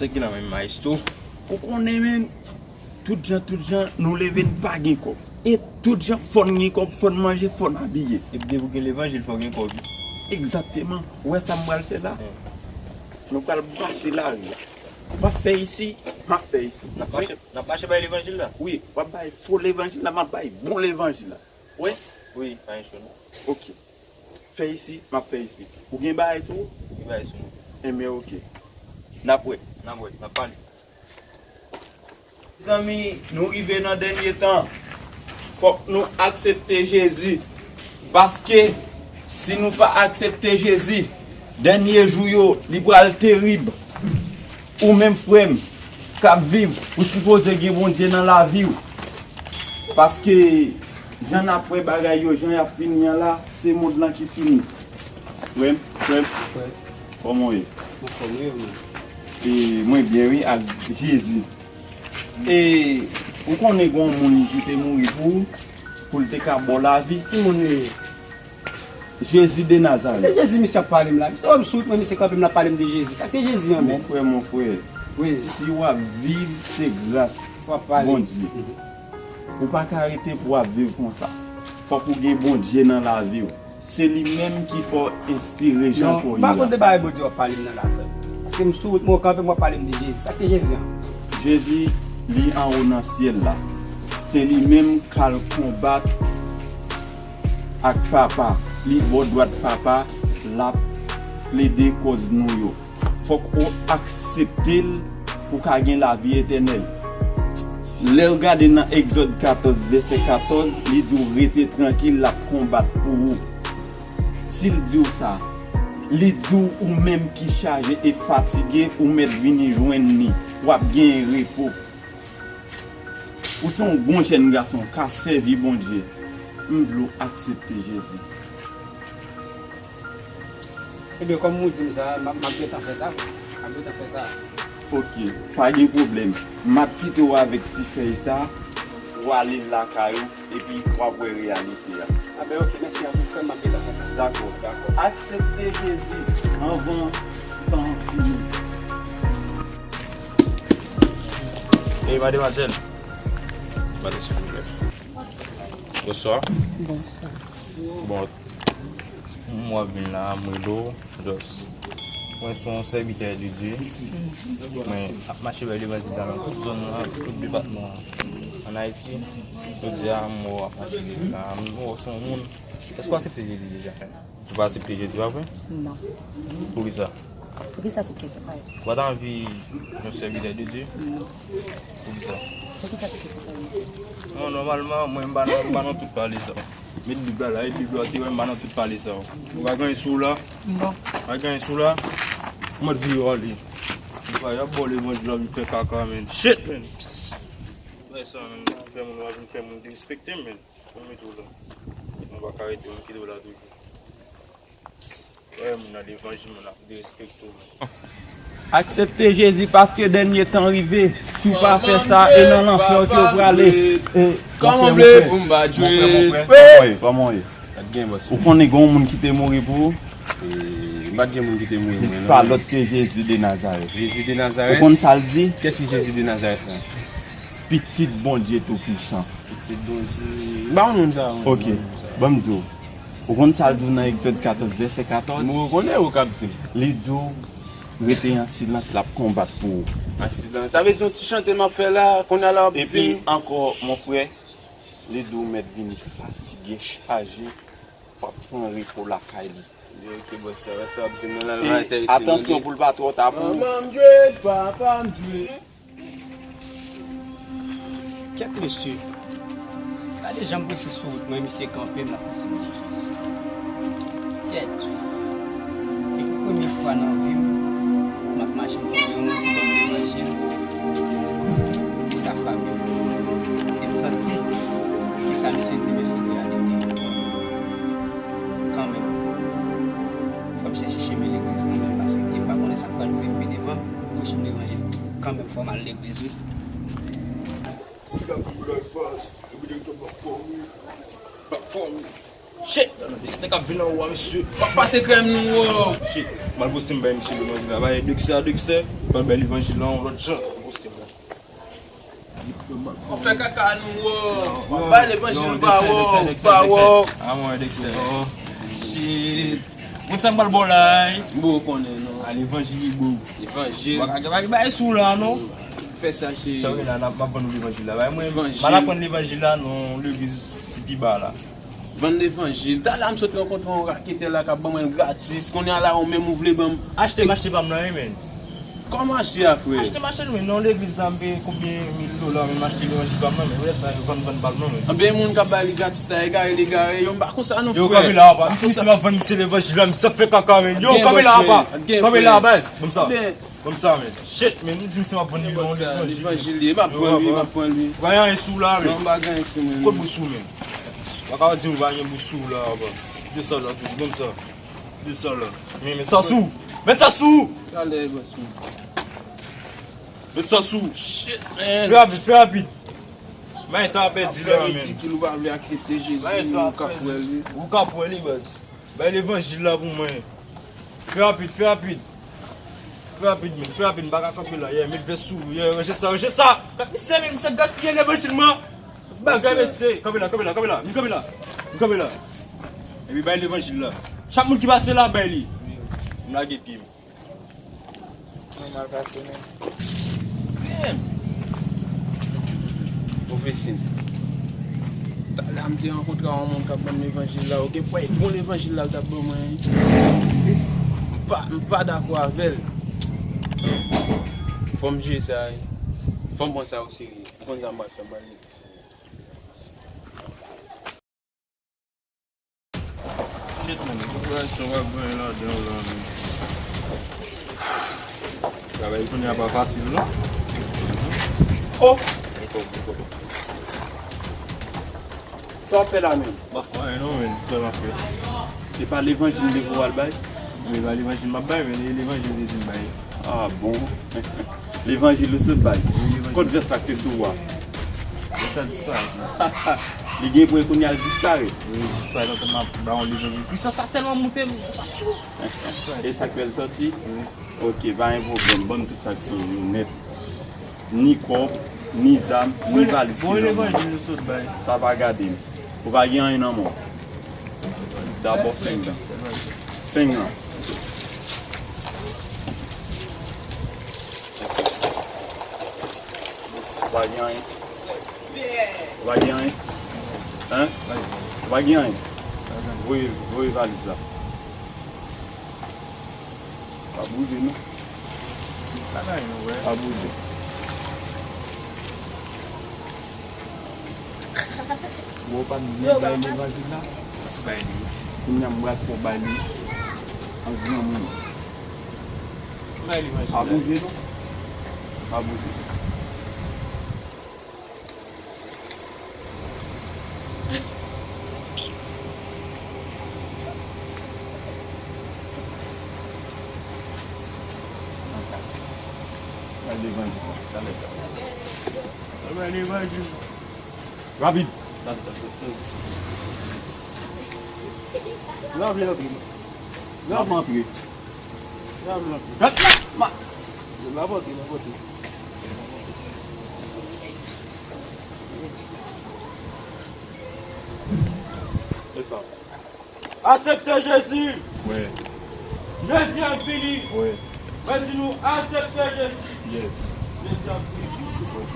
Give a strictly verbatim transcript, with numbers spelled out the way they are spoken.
Sa ki la menm, maestro? Ou konnen, men, tout jan, tout jan, nou leve n pa gen kòb. E tout jan, fò n gen kòb, fò n manje, fò n abiye. Epi depi w gen levanjil, fò w gen kòb. Egzakteman. Ou wè sa m pral fè la? Hmm. Nou pral brase lari a. W ap fè isi, m ap fè isi. N ap mache, n ap mache bay levanjil la? Wi, w ap bay fo levanjil la, m ap bay bon levanjil la. Wi? Wi, pa gen cho non. Ok. Fè isi, m ap fè isi. Ou gen bagay sou ou? Gen bagay sou nou. Enben, ok. N ap wè. N ap wè, n ap pale. Mezanmi, nou rive nan dènye tan. Fòk nou aksepte Jezi. Paske, si nou pa aksepte Jezi, dènye jou yo, li pral terib. Ou menm, frè m, k ap viv, ou sipoze gen Bondye nan lavi w. Paske, jan n ap wè bagay yo, jan y ap fini an la, se mond lan ki fini. Frè m, frè m, kòman w ye? Anfòm, wi, wi. E mwen byen, wi, ak Jezi. E ou konnen gen yon moun ki te mouri pou ou, pou l te ka ba w lavi? Ki moun li ye? Jezi de Nazarèt. Sa k te Jezi misye ap pale m la? Misye wè m sou wout mwen, misye kanpe m, l ap pale m de Jezi. Sa k te Jezi an menm? Mon frè, mon frè, wi, si w ap viv, se gras Bondye. Mhm. Ou pa ka rete pou w ap viv konsa. Fòk ou gen Bondye nan lavi w. Se li menm ki fè w enspire jan ke w ye a. Non, m pa konn de bagay Bondye w ap pale m nan la, frè m. Paske m sou wout mwen, w kanpe m, w ap pale m de Jezi. Sa k te Jezi an? Jezi, li anwo nan syèl la. Se li menm k al konbat ak Papa. Li bò dwat Papa, l ap plede kòz nou yo. Fòk ou aksepte l pou w ka gen lavi etènèl. Lè w gade nan Egzòd katòz, vèsè katòz, li di w rete trankil, l ap konbat pou ou. Si l di w sa, li di w ou menm ki chaje e fatige, ou mèt vini jwenn li. W ap genyen repo. Ou se yon bon jèn gason k ap sèvi Bondye. M vle w aksepte Jezi. Ebyen, kòm ou di m sa, m ap, m ap gentan fè sa. M ap gentan fè sa. Ok, pa gen pwoblèm. M ap kite w avèk ti fèy sa, w ale lakay ou, epi w ap wè reyalite a. A ben, ok, mèsi anpil, frè m, m ap gentan fè sa. Dakò, dakò. Aksepte Jezi anvan tan fini. Ey, mademwazèl. Madam, silvouplè. Bonswa. Bonswa. Bon, m wè w vin la, m rele w, just. Mwen se yon sèvitè de Dye. Mwen ap mache bay levanjil la nan tout zòn nan, tout depatman an, ann Ayiti. Jodi a, m wè w ap mache la, m wè w se yon moun. Èske w aksepte Jezi deja? Ou pa aksepte Jezi, pa vre? Non. Poukisa? Poukisa tout kesyon sa yo? Ou pa ta anvi yon sèvitè de Dye? Non. Poukisa? Poukisa tout kesyon sa yo? Non, nòmalman, mwen, m pa nan, m pa nan tout pale sa. Met Bib la la, e Bib la te wè m pa nan tout pale sa. Ou pa gen anyen sou w la? Non. Pa gen anyen sou w la? Mwen vire w ale. Ou pa y ap ba w levanjil la, vin fè kaka, men. Shit, men. Wè sa, men. Fè moun, w ap vin fè moun derespekte m, men. Mwen mete w la. Mwen pa ka rete, mwen kite w la toujou. Wè, moun nan levanjil, moun ap derespekte w. Aksepte Jezi paske dènye tan rive. Si w pa fè sa, e nan lanfè w ke w prale. E, kòman w vle pou m pa jwe? Kòman w ye? Kòman w ye? Ou konnen gen yon moun ki te mouri pou ou? E, m pa t gen moun ki te mouri mwen, non. Pa lòt ke Jezi de Nazarèt. Jezi de Nazarèt? Ou konn sa l di? Kèsi Jezi de Nazarèt la? Pitit Bondye Toupisan. Pitit Bondye. M pa konn moun sa, non. Ok. Ban m di w. Ou konn sa l di w nan Egzòd katòz, vèsè katòz? M rekonnen ou k ap di m. Li di w, rete an silans, l ap konbat pou ou. An silans. Sa vle di yon ti chante m ap fè la, kounye a la w ap di m. Epi ankò, mon frè, li di w mèt vini fatige, chaje, w ap pran repo lakay li. Ok, bòs, sa, sa w ap di m nan la, l va atè isi, non. E atansyon pou l pa twò ta pou ou. Manman m jwe, papa m jwe. Kèt mesye. Gade jan m prese sou wout mwen, misye kanpe m, l ap pase m de Jezi. Kèt. E pou premye fwa nan vi m, m ap mache, m konnen yon moun ki ban m levanjil. E sa frape m. E m santi ke sa misye di m yo se reyalite. Kanmenm. Fò m chèche chemen legliz kanmenm, paske m pa konnen sa k pral rive m pi devan. Preche m levanjil. Kanmenm, fò m al legliz, wi. Shit, Dexter k ap vin anwo a, mesye. W ap pase krèm nou, wo. Shit, m al poste m bay mesye levanjil la. Bay Dexter, Dexter, m al bay levanjil la yon lòt jan. Poste m la. W ap fè kaka nou, wo. W ap bay levanjil nou pa, wo. Pa, wo. A mwen, Dexter. Shit. Moun sa m pral ba w la, ey. Bon, ou konnen, non. A, levanjil, bro. Levanjil. Bagay, bagay sou la, non. Fè sa, cheri. Sa w gen la, m ap vann ou levanjil la. Bay mwen, m al aprann levanjil la nan legliz ki pi ba la. Vann levanjil. Talè a m sot rankontre yon raketè la k ap ban mwen l gratis. Kounye a la, ou menm ou vle ban m. Achte mache pa m nan, wi, men. Kòman achte a, frè? Achte mache nou, men nan legliz la, m peye konbyen mil dola, men m achte levanjil pa m nan, men. Ou wè sa, yo vann, vann pa m nan, men. Anben, moun k ap bay li gratis la, egare, l egare. Yo, m pa konsa, non, frè. Yo, kanpe la, apa. M di misye m ap vann misye levanjil la, misye ap fè kaka, men. Yo, kanpe la, apa. Kanpe la, baz. Ban m sa. Ban m sa, men. Shit, men, m di misye m ap vann li yon levanjil. Levanjil li ye, m ap pran li, m ap pran li. Ou pa gen anyen sou w la, men. Non, m pa gen anyen sou mwen. Kot bous ou, men? Ou pa ka di m ou pa gen bous sou w la, apa. Kite sa la, toujou, ban m sa. Kite sa la. Men, men sa sou w. Met sa sou w. Talè, bòs mwen. Met sa sou w. Shit, man. Fè rapid, fè rapid. Mayen tan ap pèdi la, men. Ridikil, ou pa vle aksepte Jezi, ou ka pwè li. Ou ka pwè li, baz. Bay levanjil la pou mwen. Fè rapid, fè rapid. Fè rapid, men. Fè rapid, m pa ka kanpe la. Yeah, met vès sou. Yeah, ranje sa, ranje sa. Gad misye, men, misye gaspiye levanjil mwen. Bagay, mesye. Kanpe la, kanpe la, kanpe la. Vin kanpe la. Vin kanpe la. Epi bay levanjil la. Chak moun ki pase la, bay li. M lage pye m. Mwen mal pase, men. Damn! Pwofesi. Talè a m te rankontre yon moun k ap ban m levanjil la, oke? Pwèy, bon levanjil la l t ap ban mwen. M pa, m pa dakò avè l. Fò m jere sa, wi. Fò m pran sa oserye. M konn sa m pral fè, m pral Shit, man. Preparasyon w ap gen ladan w la, man. Travay kounye a pa fasil, non. Oh! Sa w ap fè la menm? M ap fè anyen non, man. Sa m ap fè? Se pa levanjil li pou w al bay? Wi, pa levanjil m ap bay, men e levanjil li di m bay. Ah bon? Levanjil ou sot bay? Wi, levanjil. Kot vès la k te sou ou a? Vès la disparèt, non? Li gen pwen kounye a l disparèt? Wi, li disparèt, antan m ap ba yon levanjil. Pwisans sa tèlman moute, men sa fou. Disparèt. E sa k fè l sòti? Wi. Ok, pa gen pwoblèm. Ban m tout sa k sou ou yo nèt. Ni kòb, ni zam, ni valiz ki nan men w. Bon, levanjil ou sot bay. Sa pa gade m. Ou pa gen anyen nan men w. Dabò feng nan. Feng nan. Ou pa gen anyen. Ou pa gen anyen. Hein? Ou pa gen anyen. Voye, voye valiz la. Pa bouje non. Pa gen anyen, non, wè. Pa bouje. Ou pa vle bay levanjil la? Bay li. Kounye a m pral fè w bay li an granmoun. Bay levanjil la. Pa bouje non. Pa bouje. Bay levanjil la. Talè, talè. Bay levanjil. Rapid. N ap vle antre. N ap antre. N ap vle antre. Gad ma. N ap antre, n ap antre. E sa. Aksepte Jezi. Wi. Jezi ap vini. Wi. Mwen di nou, aksepte Jezi. Yes. Jezi ap vini. Ok.